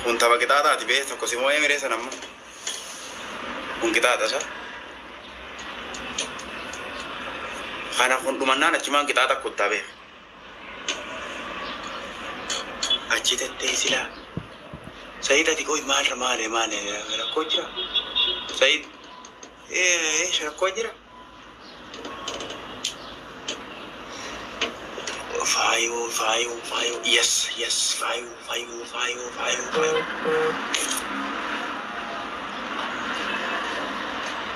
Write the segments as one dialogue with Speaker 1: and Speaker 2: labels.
Speaker 1: Kun tapha qixaaxaati bee tokko si moo'ee miree sana ammoo. Kun qixaaxa isa. Kana kun dhumannaan achumaan qixaaxa kuttaa bee. Achi tettee silaa. Sayid ati qoy maal maale maale rakkoo jira. Sayid ee rakkoo jira. Faayoo faayoo faayoo yes yes faayoo faayoo faayoo faayoo faayoo.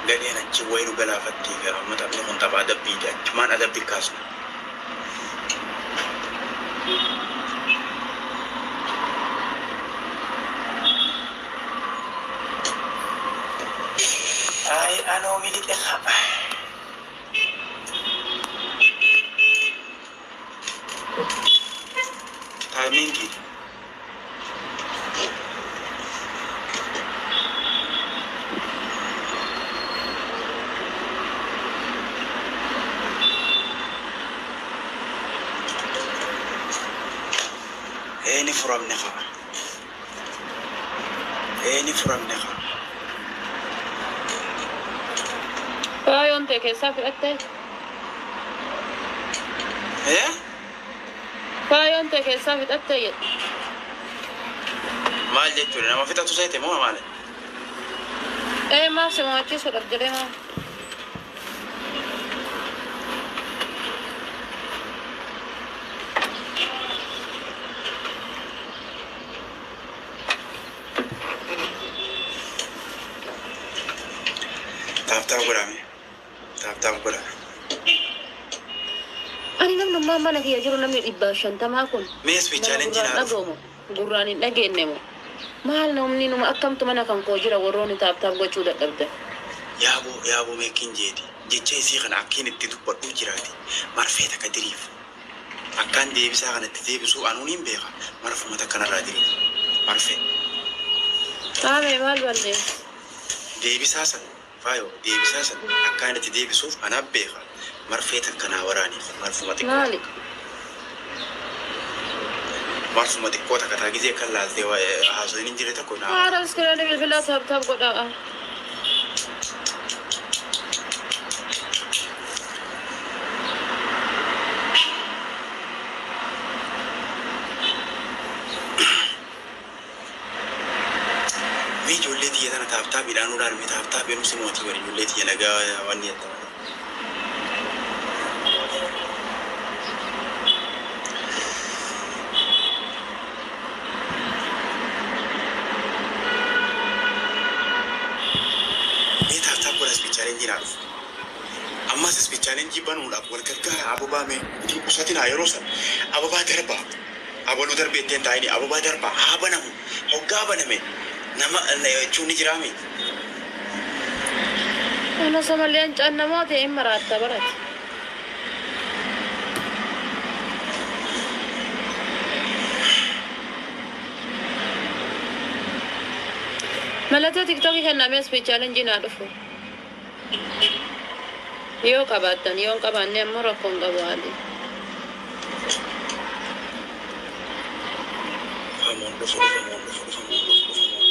Speaker 1: Gadheen achi wayi nu galaafattii gara amma taphni kun tapha adabbiiti achumaan adabbi kaasna. Ay anoo miliqe kaa. Taayimingi. Ee ni furamne kaa. Ee ni furamne kaa.
Speaker 2: Faayoon ta'e keessaa fudhattee?
Speaker 1: Ee?
Speaker 2: Faayoon ta'e keessaa fixattee jedhe.
Speaker 1: Maal jechuudha nama fixatu seete moo maali?
Speaker 2: Ee maaf si mo'achiisuudhaaf jedhee maal?
Speaker 1: Tap tap godhame. Tap tap godhame.
Speaker 2: Ani namnummaan mana kiyya jiru namni 150 kun
Speaker 1: Mee speech
Speaker 2: nama
Speaker 1: challenge
Speaker 2: gurraan
Speaker 1: naa dhufu.
Speaker 2: dhaga'u gurraan hin dhageenye moo? Maal namni numa akkamtu mana kan koo jira warroonni tap tap gochuu dadhabdan.
Speaker 1: Yaaboo yaaboo meekin jeeti. Jecha isii kana akkiin itti dubbadhuu jiraati. Marfee takka diriif. Akkaan deebisaa kana itti deebisuu anuun hin beeka. Marfuma takka narraa diriif. Marfee.
Speaker 2: Haamee maal balleesse?
Speaker 1: Deebisaa san faayoo deebisaa san akkaan itti deebisuuf anaaf beeka. Marfee takka naa waraaniif marfuma xiqqoo
Speaker 2: Maali?
Speaker 1: takka. Marfuma xiqqoo takka taa gizee kan laaltee haasoo hin jirre tokko naa
Speaker 2: Haara
Speaker 1: waraani.
Speaker 2: iskiriinii bilbilaa tap tap godhaa.
Speaker 1: Mee ijoollee tiyya tana tap tapiidhaan ulaal mee tap tapiin si mootii bari ijoollee tiyya nagaa wanni jetta malee. Mee tap tap godha speed challenge naa dhufu. Ammas speed challenge banuudhaaf wal gargaara ababaa mee hin qusatinaa yeroo san ababaa darbaa. Abaluu darbee ittiin taa'ini ababaa darbaa haa banamu hoggaa baname nama jechuun ni jiraami.
Speaker 2: Ana somaliyaan caannamoo ta'e hin maraatta barate. Mallattoo tiktookii kennamee speed challenge naa dhufu. Yoo qabaattan yoo hin qabaanne ammoo rakkoo hin qabu haali.
Speaker 1: Dhufamoon dhufu dhufamoon dhufu dhufamoon dhufu dhufamoon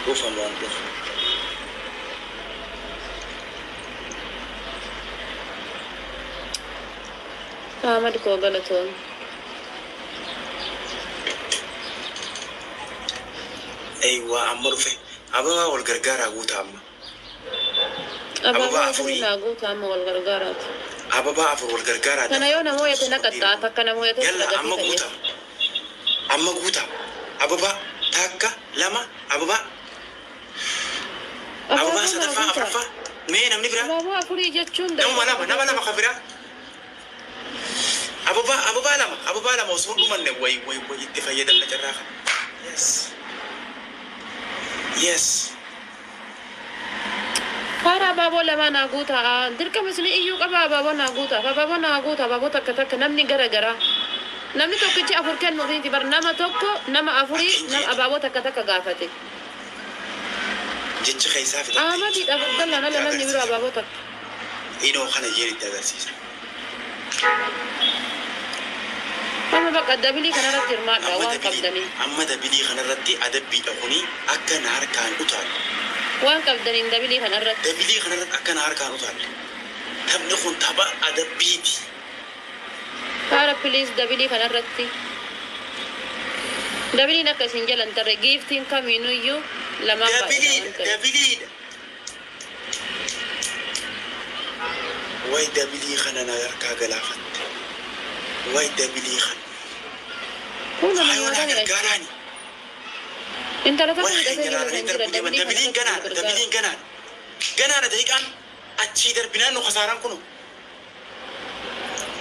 Speaker 1: dhufu dhufamoon dhufu.
Speaker 2: Ahmad koo galatoon.
Speaker 1: Eeywaa amma dhufe ababaa wal gargaaraa guutaa amma.
Speaker 2: Abaaboo
Speaker 1: Ababaa
Speaker 2: afurii
Speaker 1: afurii
Speaker 2: naa guutaa amma wal gargaaraati.
Speaker 1: ababaa afur wal gargaaraa
Speaker 2: Kana yoo
Speaker 1: dafaa
Speaker 2: namoo yate na
Speaker 1: guutaa
Speaker 2: qaxxaa takka namoo yate
Speaker 1: Yalla
Speaker 2: sila gatii
Speaker 1: amma
Speaker 2: ta'e.
Speaker 1: guutaa amma guutaa ababaa takka lama ababaa ababaa
Speaker 2: Abaaboo naa
Speaker 1: sadaffaa
Speaker 2: guutaa.
Speaker 1: afuraffaa mee namni biraa
Speaker 2: Abaaboo afurii jechuun
Speaker 1: namuma
Speaker 2: daa'ima
Speaker 1: lama nama lama kan biraa ababaa ababaa lama ababaa lama osoo hin dhumanne way way way itti fayyadamna carraa kana. Yes yes.
Speaker 2: Haara abaaboo lamaa naa guutaa. Dirqama isin iyyuu qaba abaaboo naa guutaa. Abaaboo naa guutaa abaaboo takka takka namni gara garaa. Namni tokkichi afur kennuufiiti bar nama tokko nama afurii
Speaker 1: Akkin
Speaker 2: nama
Speaker 1: jeeti
Speaker 2: abaaboo takka takka gaafate.
Speaker 1: jecha keessaa fixatte
Speaker 2: Ahmadiidhaaf Abdallaan
Speaker 1: itti
Speaker 2: ala namni biroo
Speaker 1: agarsiisa.
Speaker 2: abaaboo takka.
Speaker 1: Inoo kana jeen itti agarsiisa.
Speaker 2: Amma baqa Baqa dabilii kanarratti hirmaadha
Speaker 1: Amma
Speaker 2: waan
Speaker 1: dabilii
Speaker 2: qabdaniin.
Speaker 1: Amma dabilii kanarratti adabbiidha kuni akka na harkaan utaalu.
Speaker 2: Waan qabdaniin dabilii kanarratti.
Speaker 1: Dabilii kanarratti akka na harkaan utaalu. Taphni kun tapha adabbiiti.
Speaker 2: Haara please dabilii kanarratti. Dabiliin akka isin jalan tarre giiftiin kamiinuyyuu lamaan baay'ata
Speaker 1: Dabiliidha
Speaker 2: waan ta'eef.
Speaker 1: Dabiliidha. Way dabilii kana na harkaa galaafatte. Way dabilii kana.
Speaker 2: Kun nama
Speaker 1: Faayoo naa
Speaker 2: nyaataa ni
Speaker 1: gargaaraani.
Speaker 2: Intala takka
Speaker 1: Warra
Speaker 2: hidhatee
Speaker 1: keenya
Speaker 2: jiru
Speaker 1: ilaalanii
Speaker 2: kan jira
Speaker 1: darbuu deeman.
Speaker 2: dabilii
Speaker 1: Dabiliin
Speaker 2: kanarratti nu
Speaker 1: ganaadha.
Speaker 2: gargaara.
Speaker 1: Dabiliin ganaadha. Ganaadha daqiiqaan achii darbinaan nu kasaaraan kunu.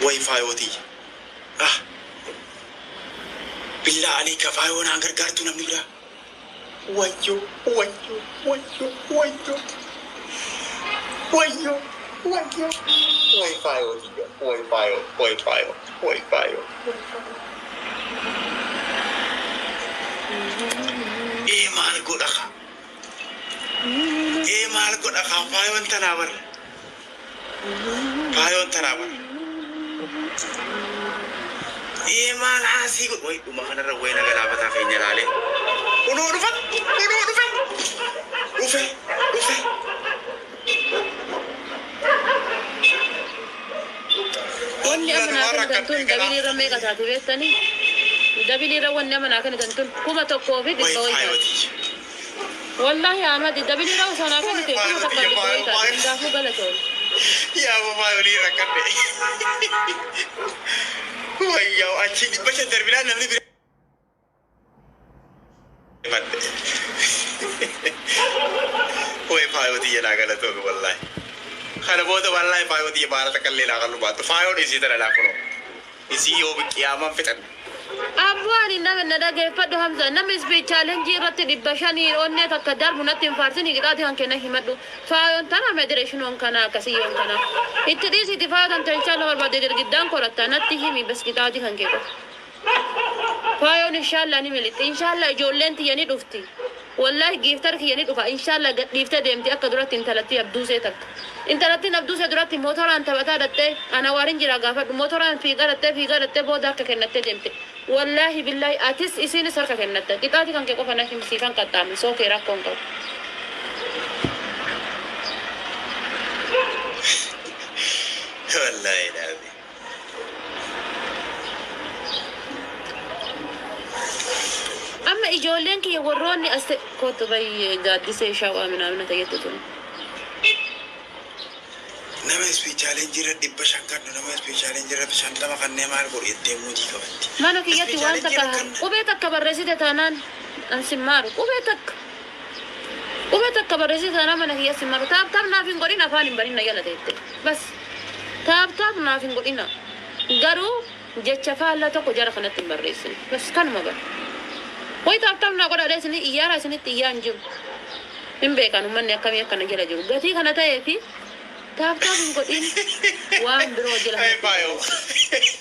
Speaker 1: Way faayootii. Ah. Billaa aleeka faayoo naan gargaartu namni biraa. Wayyoo wayyoo wayyoo wayyoo. Wayyoo wayyoo. Way faayootii. Way faayoo way faayoo way faayoo. Ee maal godha kaa? Ee maal godha kaa? Faayoon tanaa bara. Faayoon tanaa bara. Ee maal haasii godhu? Way dhuma kanarra way na galaafataa keenya laalee. Kunoo dhufa! Kunoo dhufe! Dhufe! Dhufe!
Speaker 2: Wanni amma naa
Speaker 1: Nanumaa
Speaker 2: kennitan tun
Speaker 1: rakkadhee
Speaker 2: dabilii irra
Speaker 1: galaa.
Speaker 2: meeqa taate beektanii? Dabilii irra wanni amma naa kennitan tun 1000 fi
Speaker 1: Way
Speaker 2: dhibba wayi taate.
Speaker 1: faayootii.
Speaker 2: Wallaahi Ahmadi dabilii irra osoo naa
Speaker 1: Way
Speaker 2: kennite kuma
Speaker 1: faayootii
Speaker 2: tokkoo fi dhibba wayi
Speaker 1: faayoo
Speaker 2: taate.
Speaker 1: faayoo.
Speaker 2: Hundaafuu galatoom.
Speaker 1: Yaa faayolii rakkadhe. Wayyaa achi 500 darbinaan namni bira. Way faayootii jedhaa galatoomi wallaahi. Kana booda wallaahi faayootii baala takka illee naa kan baattu. Faayoon isii tana laa kunoo. Isii yoo qiyaamaan fixan.
Speaker 2: Abboo ani nama na dhageeffadhu Hamza namni speed challenge irratti 500 onnee takka darbu natti hin faarsin qixaati kan kenna himadhu. Faayoon tana medereeshinoon kana akkasiyyoon kana. Itti dhiisiiti faayoo tan inshallah barbaade girgiddaan koratta natti himi bas qixaati kan kee qofa. Faayoon inshallah ni milixxi inshallah ijoolleen tiyya ni dhufti. Wallahi gifter kiyya ni dhufa inshallah gad dhiiftee deemti akka duratti intalattii abduusee takka. Intalattiin abduusee duratti motoraan taphataa dhattee ana waarin jira gaafadhu motoraan fiigaa dhattee fiigaa dhattee booda harka kennattee deemte. Wallahi billahi atis isiinis harka kennatta. Qixaati kan kee qofa na himsiifan qaxxaame sookee rakkoon qabu.
Speaker 1: Wallaahi dhaabe.
Speaker 2: Amma ijoolleen kiyya warroonni as kootu bayyee gaaddisee shawaa minaamina ta'etti tun.
Speaker 1: Nama speed challenge irra 500 kannu nama speed challenge irra 50 kannee maal godhu jettee muudii qabatti.
Speaker 2: Mana kiyyatti
Speaker 1: Speed
Speaker 2: waan
Speaker 1: challenge
Speaker 2: takka
Speaker 1: irra kanna.
Speaker 2: Qubee takka barreessite taanaan an sin maaru qubee takka. Qubee takka barreessite taanaan mana kiyya sin maaru. Tap tap naaf hin godhin afaan hin banin na jala teette. Bas tap tap naaf hin godhina. Garuu jecha faallaa tokko jara kanatti hin barreessine. Bas kanuma bara. Wayi tap tap naa godhaa isinii iyyaaraa isinitti iyyaa hin jiru. Hin beekan uummanni akkamii akkana jala jiru. Gatii kana ta'ee fi tap tap hin godhin waan biroo jala
Speaker 1: Ay
Speaker 2: kanatti hin
Speaker 1: faayoo.
Speaker 2: barreessine.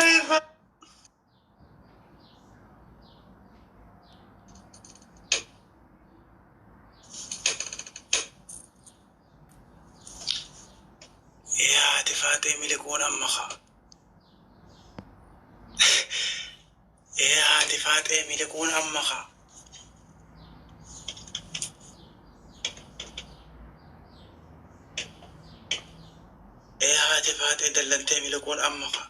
Speaker 1: Ay faayoo. Yaa haati faatee miliquun amma kaa. Ee haati faaxee miliquun amma kaa. Ee haati faaxee dallantee miliquun amma kaa.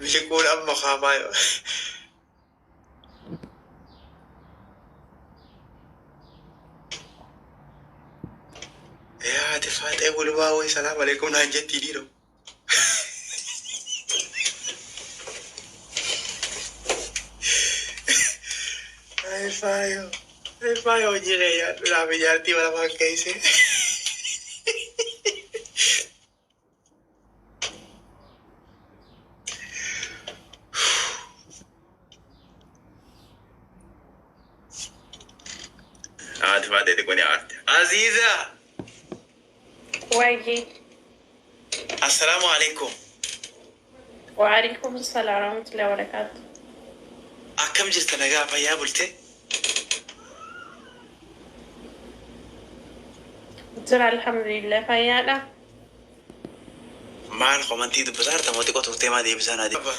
Speaker 1: Miliquun amma kaa faayoo. Ee haati faaxee gulbaa wayi salaam alaikum naan jettii dhiiroo. Ay faayoo. Ay faayoo hojii kee nyaadhu naaf ijaartii mana afaan keesse. Haati faaxee xiqqoo ni aarte. Aziiza.
Speaker 3: Wayyi.
Speaker 1: Assalaamu alaikum.
Speaker 3: Waalaikum salaam warahmatullahi wabarakatuh.
Speaker 1: Akkam jirta nagaa fayyaa bultee?
Speaker 3: Jira alhamdulillah fayyaadha.
Speaker 1: Maal komantii dubbisaa jirta moo xiqqoo turtee maa deebisaa naa deebi.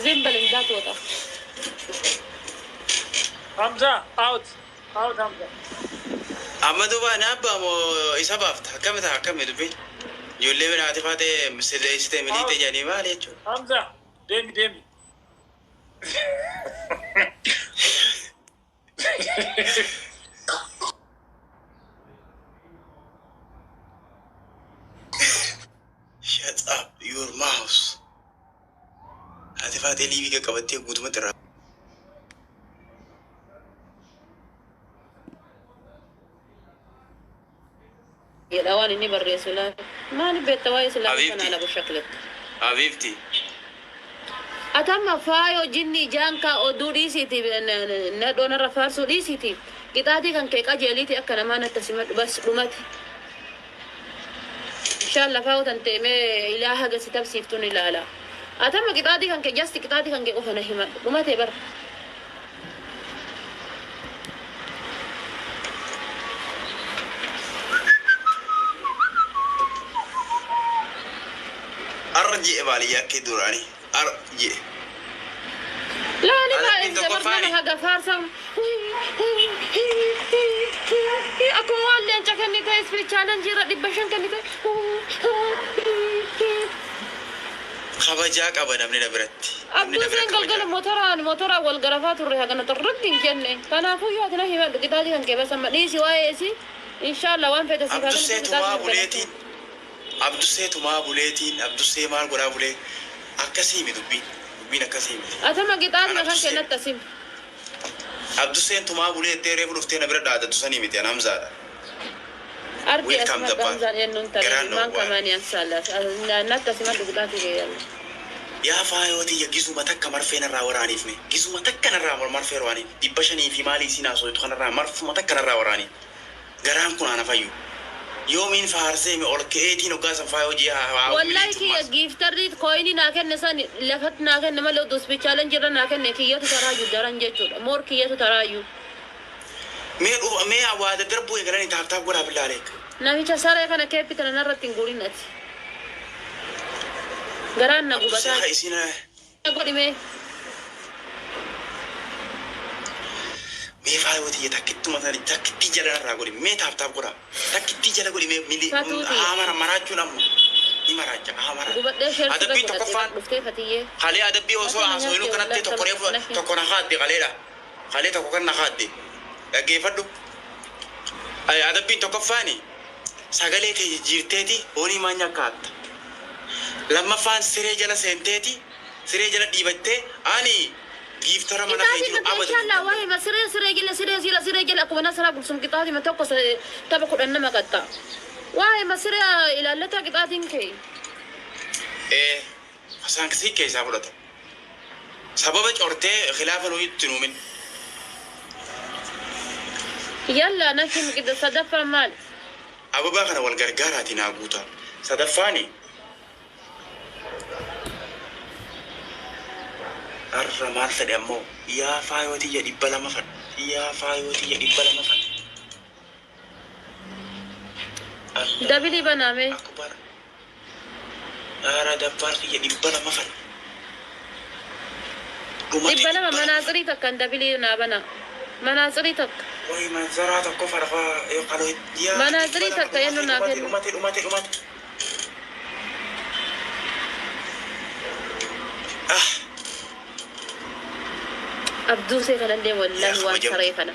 Speaker 2: Zim bal እንዳትወጣ።
Speaker 4: Hamza, out. Out, Hamza.
Speaker 1: Amma duuba na abbaa moo isa baafta? Akkami ta'a, akkami dubbiin? Ijoollee biraati faatee silleessitee miliitee jedhanii maali jechuudha?
Speaker 4: Hamza, deemi, deemi.
Speaker 1: Shut up your mouth. Haati faatee liivii qaqqabattee guutumatti irraa.
Speaker 2: Jedha waan inni barreessu laafa. Maaliif beekta waa'ee islaama
Speaker 1: Habiibti.
Speaker 2: kanaa labu shaklik.
Speaker 1: Habiibti.
Speaker 2: Atamma faayoo jinni jaankaa oduu dhiisiiti, nadhoon irra faarsuu dhiisiiti. Qixaatii kan kee qajeeliiti akka namaa natti simadhu, bas dhumate. Inshallah faayoo tan teemee ilaa haga si tabsiiftuun ilaala. Atamma qixaatii kan kee, just qixaatii kan kee qofa na himadhu, dhumate bara.
Speaker 1: Arji'e baaliyyaa kee duraanii. Arji'e.
Speaker 2: Laali.
Speaker 1: Adabbiin
Speaker 2: Baay'ee
Speaker 1: tokko
Speaker 2: dabar nama
Speaker 1: faani.
Speaker 2: Haga faarsan akkuma waan leenca kennite, speed challenge irra 500 kennite.
Speaker 1: Kabajaa qaba namni na biratti. Namni na bira
Speaker 2: Abduuseen galgala
Speaker 1: kabajaa.
Speaker 2: Motoraan wal garafaa turre, hagana xirritti hin jenne. Kanaafuu yoo ati na himadhu qixaatii kan kee basamma dhiisi waa'ee isi. Inshallah waan fedhe siif haa
Speaker 1: Abdussee
Speaker 2: kennu.
Speaker 1: tumaa
Speaker 2: Qixaatii kan kee.
Speaker 1: buleetiin. Abdussee tumaa buleetiin. Abdussee maal godhaa bulee. Akkasii mi dubbiin? Dubbiin akkasii miti.
Speaker 2: Atama qixaatii
Speaker 1: An
Speaker 2: kan kee
Speaker 1: Abdussee.
Speaker 2: natti asim.
Speaker 1: Abdusseen tumaa bulee ettee reefu dhuftee na bira dhaadattu sanii miti, an Hamzaadha.
Speaker 2: Argi.
Speaker 1: Welcome
Speaker 2: Asuma
Speaker 1: the bar.
Speaker 2: Hamzaan eenyuun tarii
Speaker 1: Garaan na
Speaker 2: maan
Speaker 1: owwaadha.
Speaker 2: kamaanii ansaala natti asimadhu qixaatii kee yalla.
Speaker 1: Yaa faayootii, gisuma takka marfee narraa waraaniif mee. Gisuma takka narraa marfee waraaniif. 500 fi maalii isiin haasootu kanarraa marfuma takka narraa waraaniif. Garaan kun ana fayyu. Yoomiin faarsee mi ol ka'eetiin hoggaa san faayoo ji'a haa
Speaker 2: Wallahi kiyya gifterri coinii naa kenne san lafatti naa kenne malee oduu speed challenge irra naa kenne kiyyatu taraayyuu daran jechuudha. Moor kiyyatu taraayyuu.
Speaker 1: Mee dhufa, mee waa daddarbuu eegalanii tap tap godhaa billaalee.
Speaker 2: Namicha saree kana keeppi tana narratti hin guurin ati. Garaan na
Speaker 1: Abdussee
Speaker 2: gubataa.
Speaker 1: haa isin
Speaker 2: Godhimee.
Speaker 1: Mee faayoo tiyya takkittuma tani takkittii jala narraa godhi, mee tap tap godhaa. Takkittii jala godhi mee mili.
Speaker 2: Fatuuti.
Speaker 1: Haa mara maraachuun amma ni maraacha haa mara.
Speaker 2: Gubadhee sheertuu
Speaker 1: Adabbiin
Speaker 2: godhadhee
Speaker 1: tokkoffaan
Speaker 2: dhuftee fatiyyee.
Speaker 1: kalee adabbii osoo
Speaker 2: Mata na
Speaker 1: haasofnu
Speaker 2: nyaatte.
Speaker 1: kanatti
Speaker 2: Wallahi
Speaker 1: tokko reefu
Speaker 2: saba
Speaker 1: tokko na kaadde kaleedha. Kalee tokko kan na kaadde. Dhaggeeffadhu. Adabbiin tokkoffaani sagalee kee jijjiirteeti horii maanya kaatta. Lammaffaan siree jala seenteeti siree jala dhiibattee ani giiftara mana kee
Speaker 2: Qixaatii
Speaker 1: jiru
Speaker 2: kan
Speaker 1: abada.
Speaker 2: inshallah waa'ee ma siree jala siree jala siree jala akkuma nasaraa bulsum qixaatii ma tokko tapha 10 nama qaxxa. Waa'ee ma siree ilaallataa qixaatiin kee.
Speaker 1: Ee, saankisii keessaa fudhata. Sababa cortee khilaafa nuyi itti nuumin.
Speaker 2: Yalla nashim qida sadaffaan maal?
Speaker 1: Ababaa kana wal gargaaraati naa guutaa. Sadaffaani. Har'a maal fedhe ammoo? Yaa faayootiyya, 200 fadha. Yaa faayootiyya, 200 fadha. Allah
Speaker 2: Dabilii banaame.
Speaker 1: akbar. Haara dabbaar kiyya, 200 fadha. Dhumate.
Speaker 2: 200.
Speaker 1: 200.
Speaker 2: Manaatsirii takkan dabilii naa bana. Manaatsirii takka.
Speaker 1: Way manzaraa tokko fadha yoo kaloo yaa
Speaker 2: Manaatsirii
Speaker 1: 200
Speaker 2: takka eenyu naa
Speaker 1: dhumate
Speaker 2: kennu?
Speaker 1: Dhumate, dhumate, dhumate. Ah.
Speaker 2: Abduusee kanallee wallaahi
Speaker 1: Yaa
Speaker 2: waan
Speaker 1: kabajamu.
Speaker 2: saree kana.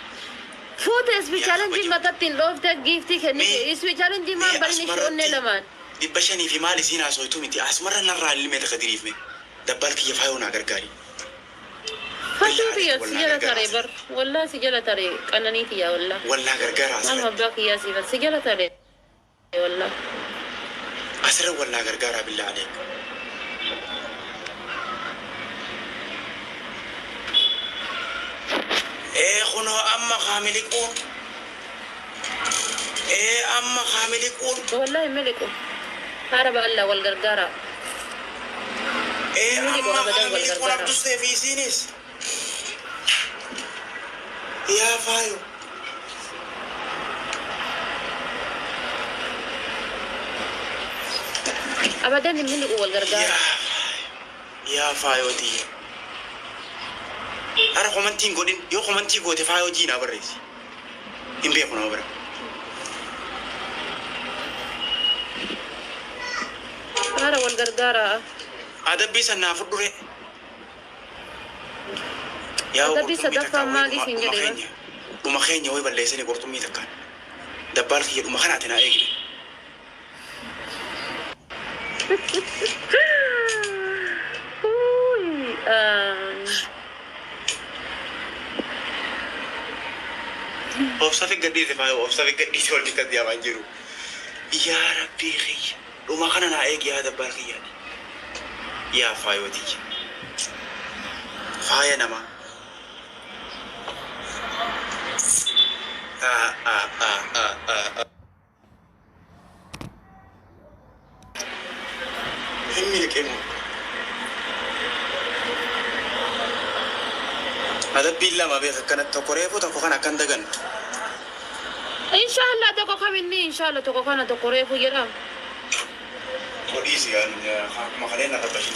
Speaker 2: Fuute speed
Speaker 1: Yaa
Speaker 2: challenge
Speaker 1: kabajamu.
Speaker 2: matatti hin dhoofte giiftii kennite.
Speaker 1: Mee
Speaker 2: Speed challenge
Speaker 1: mee
Speaker 2: maan barin ishee onnee
Speaker 1: asumarratti
Speaker 2: lamaan.
Speaker 1: 500 fi maal isiin haasoftu miti, asumarra narraa ilmee takka diriifme dabbaal kiyya faayoo naa gargaari.
Speaker 2: Fatuu
Speaker 1: Billaa
Speaker 2: tiyya
Speaker 1: aleek
Speaker 2: si
Speaker 1: wallaa
Speaker 2: jala
Speaker 1: gargaara
Speaker 2: taree bar.
Speaker 1: asirratti.
Speaker 2: Wallaahi si jala taree qananii tiyya wallaahi.
Speaker 1: Wallaa gargaara
Speaker 2: Maal
Speaker 1: asirratti.
Speaker 2: abbaa kiyyaa siifat si jala taree wallaahi.
Speaker 1: Asirra wallaa gargaaraa billaa aleek. Ee kunoo amma kaamiliquun. Ee amma kaamiliquun.
Speaker 2: Wallaahi miliqu. Haara ba'allaa wal gargaara.
Speaker 1: Ee
Speaker 2: Miliqu
Speaker 1: amma
Speaker 2: abadan wal
Speaker 1: kaamiliquun
Speaker 2: gargaara.
Speaker 1: Abdussee fi isiinis. Yaa faayo.
Speaker 2: Abadan hin miliqu wal gargaara.
Speaker 1: Yaa faayootii. Ara komantiin godhin yoo komantii goote faayoo jiinaa barreessi. Hin beeku nama bira.
Speaker 2: Ara wal gargaara.
Speaker 1: Adabbii san naa fudhure. Yaa
Speaker 2: Adabbii
Speaker 1: qurxummii
Speaker 2: sadaffaan
Speaker 1: takkaan wayii
Speaker 2: maaliif hin
Speaker 1: dhuma
Speaker 2: jedhe
Speaker 1: keenya. Dhuma keenya wayii balleessanii qurxummii takkaan. Dabbaal kiyya dhuma kanaati naa eegne.
Speaker 2: Uy,
Speaker 1: Obsa fi gadhiise faayoo obsa fi gadhiise wal dikkas yaamaan jiru. Yaa rabbii kiyya. Dhuma kana naa eegi yaa dabbaal kiyyaati. Yaa faayootii. Faaya namaa. Ah, ah, ah, ah, ah, ah. Hin miliqee moo? Adabbiin lama beeka akkanatti tokko reefu tokko kan akkan dagannu.
Speaker 2: Inshallah tokko kaminni inshallah tokko kana tokko reefu jedhama.
Speaker 1: Godhiisi akkuma kaleen na rabbashin.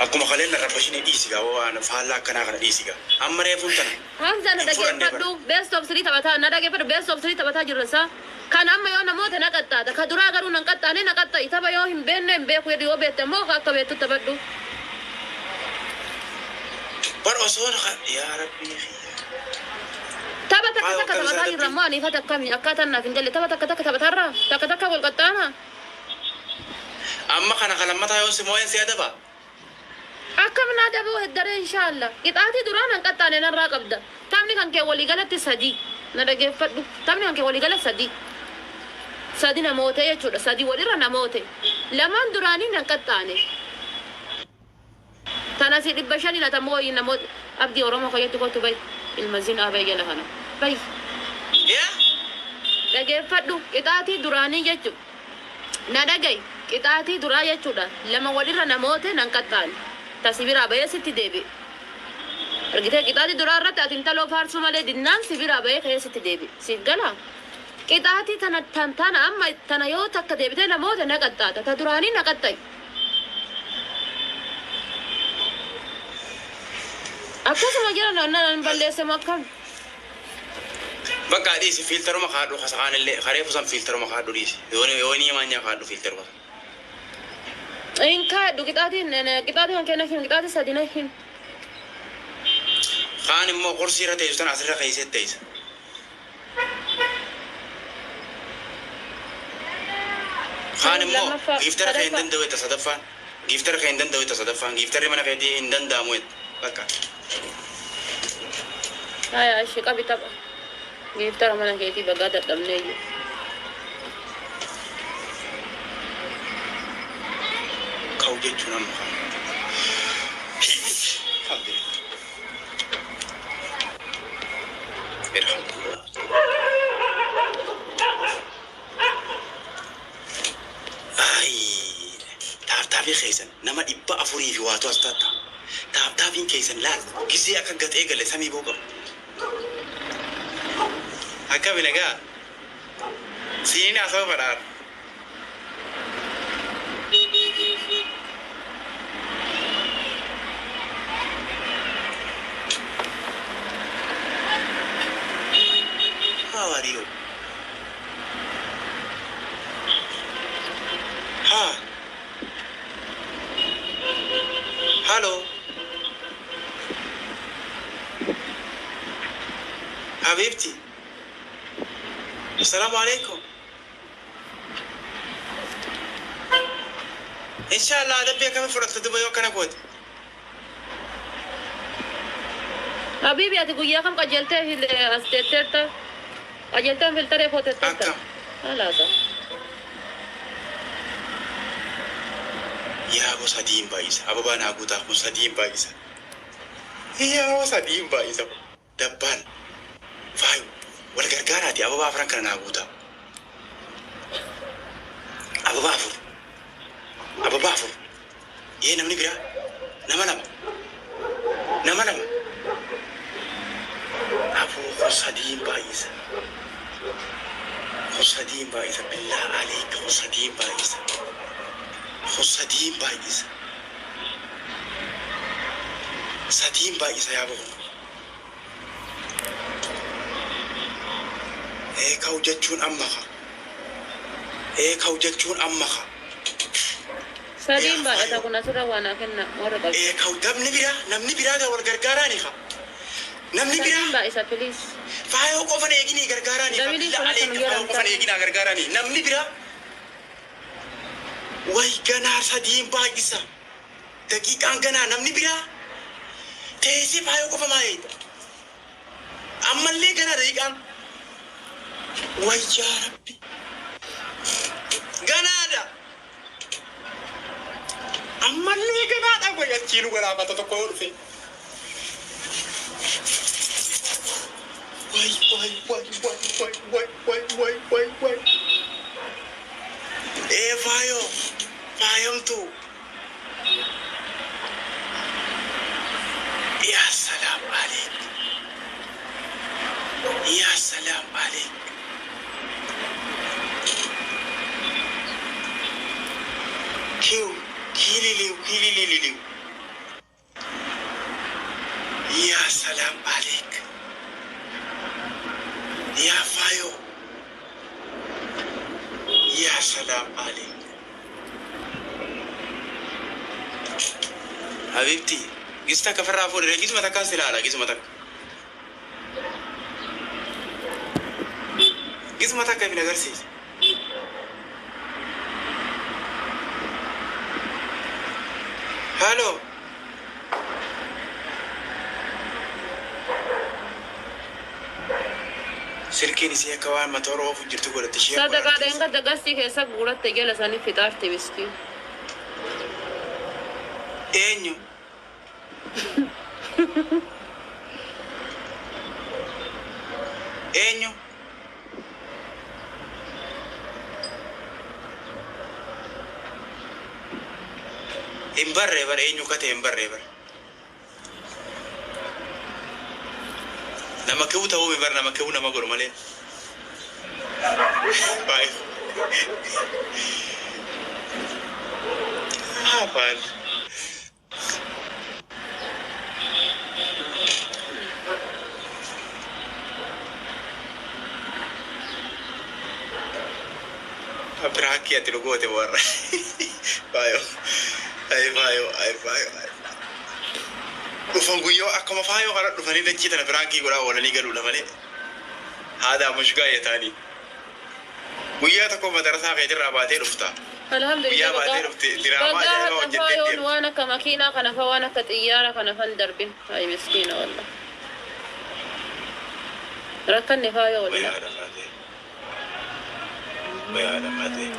Speaker 1: Akkuma kaleen na rabbashin dhiisi gaa waan faallaa akkanaa kana dhiisi gaa. Amma reefuun tana.
Speaker 2: Hamza na
Speaker 1: Hin fudhanne bara.
Speaker 2: dhageeffadhu best of three taphataa na dhageeffadhu best of three taphataa jirra isaa. Kan amma yoo namoota na qaxxaata ka duraa garuu nan qaxxaane na qaxxa'i tapha yoo hin beekne hin beeku jedhu yoo beekte immoo akka beektu taphadhu.
Speaker 1: Bar osoo yaa rabbii kiyya.
Speaker 2: Tapha takka
Speaker 1: Faayoo
Speaker 2: takka
Speaker 1: akkam isaa
Speaker 2: taphataa jirra
Speaker 1: adabbii?
Speaker 2: immoo aniifata akkami akkaataan naaf hin galle tapha takka takka taphataarra takka takka wal qaxxaana.
Speaker 1: Amma kana kalammataa yoo si moo'een si adaba.
Speaker 2: Akkam naa daboo heddaree inshallah. Qixaatii duraa nan qaxxaane narraa qabda. Taphni kan kee waliigalatti sadii. Na dhageeffadhu. Taphni kan kee waliigala sadii. Sadi namoota jechuudha. Sadi walirra namoota. Lamaan duraanii nan qaxxaane. Tana si 500 natamoo namoota abdii Oromoo kayyatti kottu bayi. Ilma zinaa bayi jala kana. Bayi.
Speaker 1: Yaa?
Speaker 2: Dhageeffadhu. Qixaatii duraanii jechuudha. Na dhagayi. Qixaatii duraa jechuudha. Lama walirra namoota nan qaxxaane. Tasi biraa bahee sitti deebi'e. Argitee qixaatii duraa irratti ati intaloo faarsuu malee dinnaan si biraa bahee ka'ee sitti deebi'e. Siif galaa? Qixaatii tana tan tana amma tana yoo takka deebitee namoota na qaxxaata. Ta duraanii na qaxxa'i. Akkasuma jira nan balleesse moo akkam?
Speaker 1: Bakka dhiisi filteruma kaadhu kasaan illee kareefu san filteruma kaadhu dhiisi. Yoo ni maanya kaadhu filteruma.
Speaker 2: Hin kaadhu qixaatiin qixaatii kan kenna hin qixaatii sadi na hin.
Speaker 1: Kaan immoo kursii irra teessu tan asirra keessee teessa. Kaan immoo
Speaker 2: Lammaffaa
Speaker 1: giiftara kee hin
Speaker 2: sadaffaa.
Speaker 1: danda'u jetta sadaffaan. Giiftara kee hin danda'u jetta sadaffaan. Giiftarri mana keetii hin danda'amu jetta. Bakka.
Speaker 2: Haya ishee qabi tapha. Giiftara mana keetii bagaa dadhabnee iyyuu.
Speaker 1: Ka'u jechuun amma kana. Alhamdulillah. Alhamdulillah. Ay, tap tapii keessan nama 400 fi waatu as tatta. Tap tapiin keessan laal gisee akka gatee gale samii boo qabu. Akkami nagaa? Siiniin haasawaa badhaadha. How are you? Ha. Hello. حبيبتي. السلام عليكم. إن شاء الله adabbii akkamii fudhatta duba yoo akkana goote?
Speaker 2: Habiibi ati guyyaa kam qajeeltee as teetteerta? Qajeeltee filtaree footetteerta?
Speaker 1: Akkam?
Speaker 2: Alaata.
Speaker 1: Yaa boo sadiin baay'isa. Ababaa naa guutaa kun sadiin baay'isa. Yaa boo sadiin baay'isa. Dabbaan faayu wal gargaaraati ababaa afran kana naa guutaa. Ababaa afur. Ababaa afur. Yee namni biraa nama lama. Nama lama. Aboo kun sadiin baay'isa. Sadiin baay'isa, billaa aleeka, sadiin baay'isa. Sadiin baay'isa. Sadiin baay'isa yaa boqo. Ee ka'u jechuun amma ka. Ee ka'u jechuun amma ka.
Speaker 2: Sadiin baay'ata kun asirra waan haa kenna warra qabu.
Speaker 1: Ee ka'u namni biraa wal gargaaraani ka. Namni biraa
Speaker 2: Sadiin baay'isa, please.
Speaker 1: Faayoo qofan eeginii gargaaraani ka.
Speaker 2: Dabili
Speaker 1: Billaa
Speaker 2: kun akka
Speaker 1: aleeka
Speaker 2: nu
Speaker 1: faayoo
Speaker 2: jedhan
Speaker 1: qofan eeginaa gargaaraani. Namni biraa way ganaa sadiin baay'isa. Daqiiqaan ganaa, namni biraa teessee faayoo qofa maa eegda? Ammallee ganaa daqiiqaan. Way yaa Rabbi. Ganaadha. Ammallee ganaadha, way achiinu galaafata tokko yoo dhufe. Way way way way way way way way way way. Ee faayoo faayamtu. Yaa salaam aleek. Yaa salaam aleek. Kiw kililiw kilililiw. Yaa salaam aleek. Yaa faayoo. Yaa salaam aleek. Habibti, gista takka firraa fuudhee gisuma takkaan si ilaala, gisuma takka. Gisuma takka ifin agarsiisa. Halo. Silkiin isii akka waan matoora oofu jirtu godhatte ishee.
Speaker 2: Sadaqaa dheengadda gastii keessa guuratte jala sanii fixaarte miskiin.
Speaker 1: Eenyu? Eenyu? Hin barree bara, eenyu akka ta'e hin barree bara. Nama kiwuu ta'uu bara, nama kiwuu nama godhu malee. Baay'ee. Haa baal. Biraakii ati nu goote warra. Faayoo. Ay faayoo, ay faayoo, ay faayoo. Dhufan guyyaa akkuma faayoo kana dhufanii dachii tana biraakii godhaa oolanii galuudha malee. Haadha mushgaa taanii. Guyyaa tokko madarasaa keetirraa baatee dhufta.
Speaker 2: Alhamdulillah.
Speaker 1: Guyyaa baatee dhufte diraamaa
Speaker 2: Bagaa
Speaker 1: ajaa'ibaa
Speaker 2: hadha
Speaker 1: hojjettee
Speaker 2: faayoon
Speaker 1: deemte.
Speaker 2: waan akka makiinaa kana fa, waan akka xiyyaara kana fan darbin. Ay miskiina, wallah. Rakkanne faayoo,
Speaker 1: Way
Speaker 2: wallah.
Speaker 1: haadha baatee. Way haadha baatee.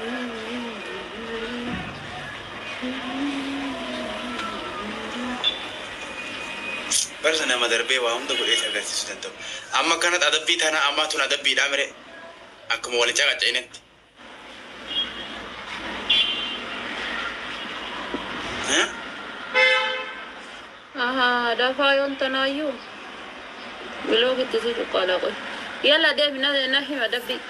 Speaker 1: Barsa nama darbee waa hunda godhee si agarsiisuu danda'u. Amma kanatti adabbii tana, amma tun adabbiidhaa mire, akkuma waliin caqacca'inetti. Eh?
Speaker 2: Ahaa, dafaayoon tanaayyuu. Biloo kitti si cuqqaalaa qoy. Yalla deemi, na hima dabbii.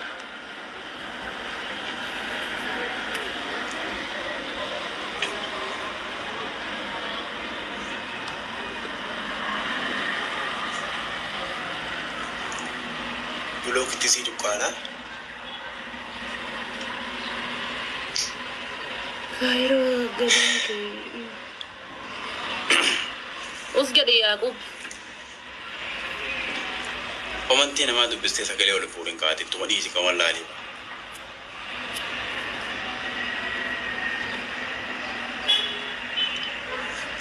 Speaker 1: Biloo kitti si cuqqaalaa.
Speaker 2: Kaayiroo gabaan kee. Us jedhi Yaaqub.
Speaker 1: Komantii namaa dubbistee sagalee ol fuudhin kaate ittuma dhiisi kan wallaalee.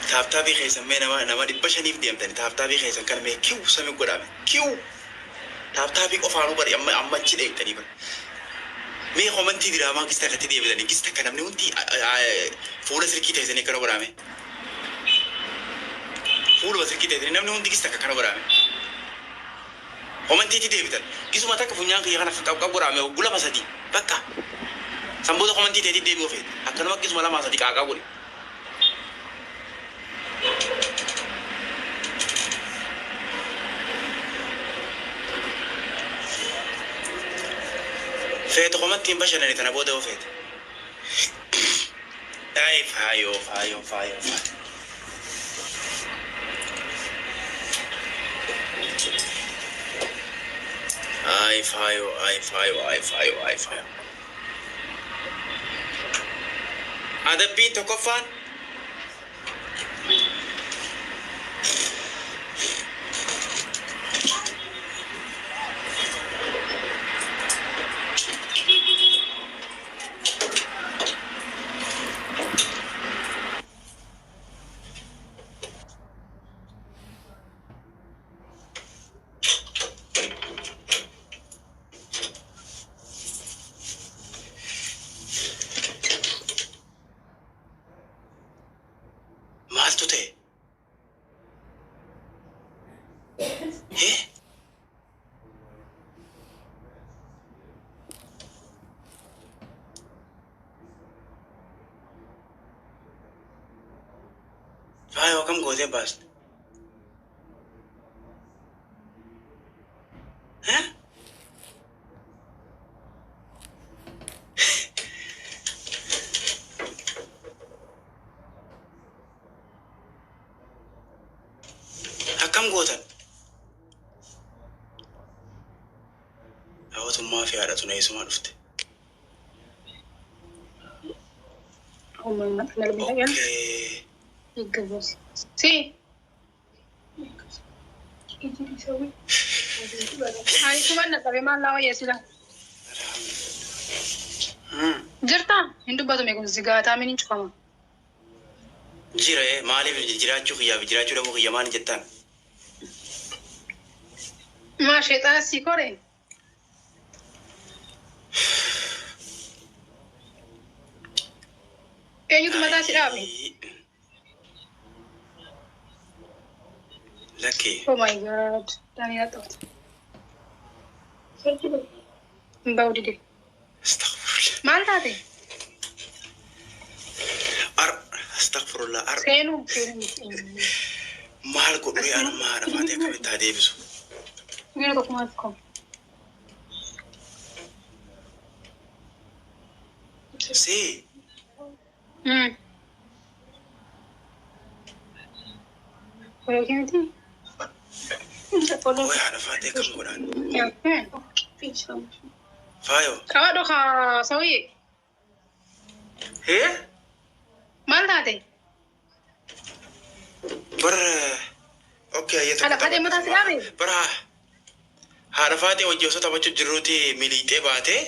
Speaker 1: Tap tapii keessan mee nama 500f deemtani, tap tapii keessan kana mee kiw sami godhame kiw tap tapii qofaanuu bari amma amma achi dheektanii bara. Mee komantii diraamaa gista akkatti deebitanii gista akka namni hundi fuula silkii teessanii akkana godhame. Fuuluma silkii teessanii namni hundi gista akka akkana godhame. Komantiitti deebitan. Gisuma takka funyaan kiyya kana qaqqab godhame hogguu lama sadii bakka. Sanboota komantii teetii deebi'uu feete. Akkanuma gisuma lama sadii qaaqaa godhi. Feetu qomatti hin bashannani tana booda yoo feete. Ay faayoo faayoo faayoo faayoo. Ay faayoo ay faayoo ay faayoo ay faayoo. Adabbiin tokkoffaan maaltu ta'e? Hee? Faayoo akkam gootee baaste? Hee? Akkam gootan? Hawwatummaa fi haadhatu na eessumaa dhufte. Okay.
Speaker 3: Sí. Ay, suban na tabe maal laa sila. Jirta hin dubbatu mee kun zigaataa min hin cufama.
Speaker 1: Jira maaliif jiraachuu kiyyaaf jiraachuu dhabuu kiyya maal jettaan?
Speaker 3: Maa sheexana sii kore. Eenyutu mataa si dhaabe?
Speaker 1: Lakkee.
Speaker 3: Oh my God. Daaniyaa xaafte. Hin ba'u dide.
Speaker 1: Astaghfirullah.
Speaker 3: Maal taate?
Speaker 1: Ar astaghfirullah ar
Speaker 3: Seenuu seenuu.
Speaker 1: Maal godhu yaa nama haadha faatee akkamitti haa deebisu?
Speaker 3: Yeroo tokko maal qabu?
Speaker 1: See.
Speaker 3: Yookiin miti?
Speaker 1: Qoy haadha faatee akkam godhaan? Faayoo.
Speaker 3: Qabadhu kaa sawii.
Speaker 1: Hee?
Speaker 3: Maal taate?
Speaker 1: Bar okay ayyee
Speaker 3: Haadha faatee mataa si dhaabe?
Speaker 1: Bar haadha faatee wajji osoo taphachuu jirruuti miliixee baatee.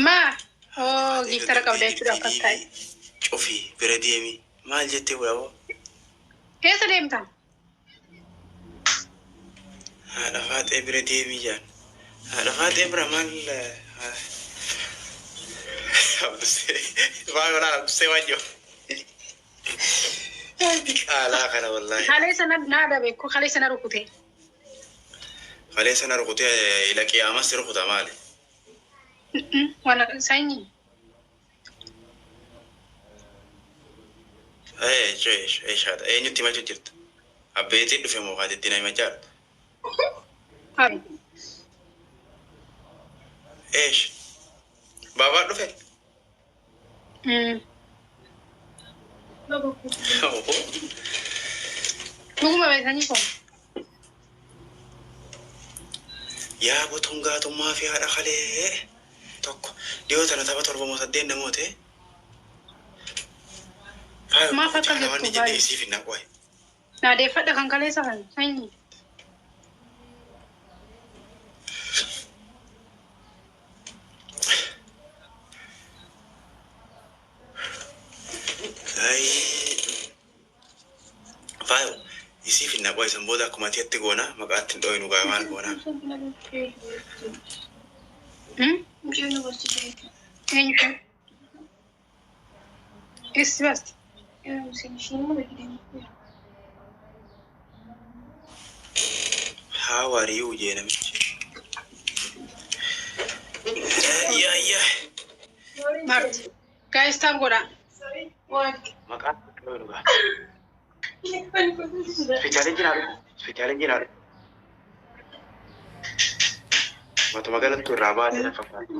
Speaker 3: Maa? Oh, giiftara qabda jechuudha akkas ta'e.
Speaker 1: Cufii bira deemi. Maal jettee godhaboo?
Speaker 3: Eessa deemta?
Speaker 1: Haadha faatee bira deemi jaan. Haadha faatee bira maal? Abdusee. Maal godhaa Abdusee waan jiru. Qaalaa kana wallaahi.
Speaker 3: Kaleessa na adabe kaleessa na rukute.
Speaker 1: Kaleessa na rukutee ila qiyaamas si rukuta maali?
Speaker 3: Wala sanyii.
Speaker 1: Eeshaadha. Eenyutti himachuu jirta? Abbeetiin dhufe moo haatitti na himachaa jirta? Eesh. Baabaa dhufe?
Speaker 3: Dhuguma bee sanyii koo.
Speaker 1: Yaa botuun gaatummaa fi haadha kalee tokko dhiyoo tana tapha torba moo saddeet namoota.
Speaker 3: Maaf akka jettu
Speaker 1: Waan
Speaker 3: baay'ee.
Speaker 1: jennee isiif hin naqu.
Speaker 3: Naa deeffadha kan kaleessa kan sanyii.
Speaker 1: Faayo isiif hin naqu isan booda akkuma ati goona maqaatti hin dhooyinu gaa maal goona.
Speaker 3: Eenyu? Eessi baasti?
Speaker 1: How are you jee namichi. Yaa yaa.
Speaker 3: Marti. Guys, tap godha.
Speaker 1: Maqaatti hin dhooyinu gaa. Ispeechaaleen jiraadhu. Ispeechaaleen jiraadhu. Matuma galattu irraa baate na fakkaata.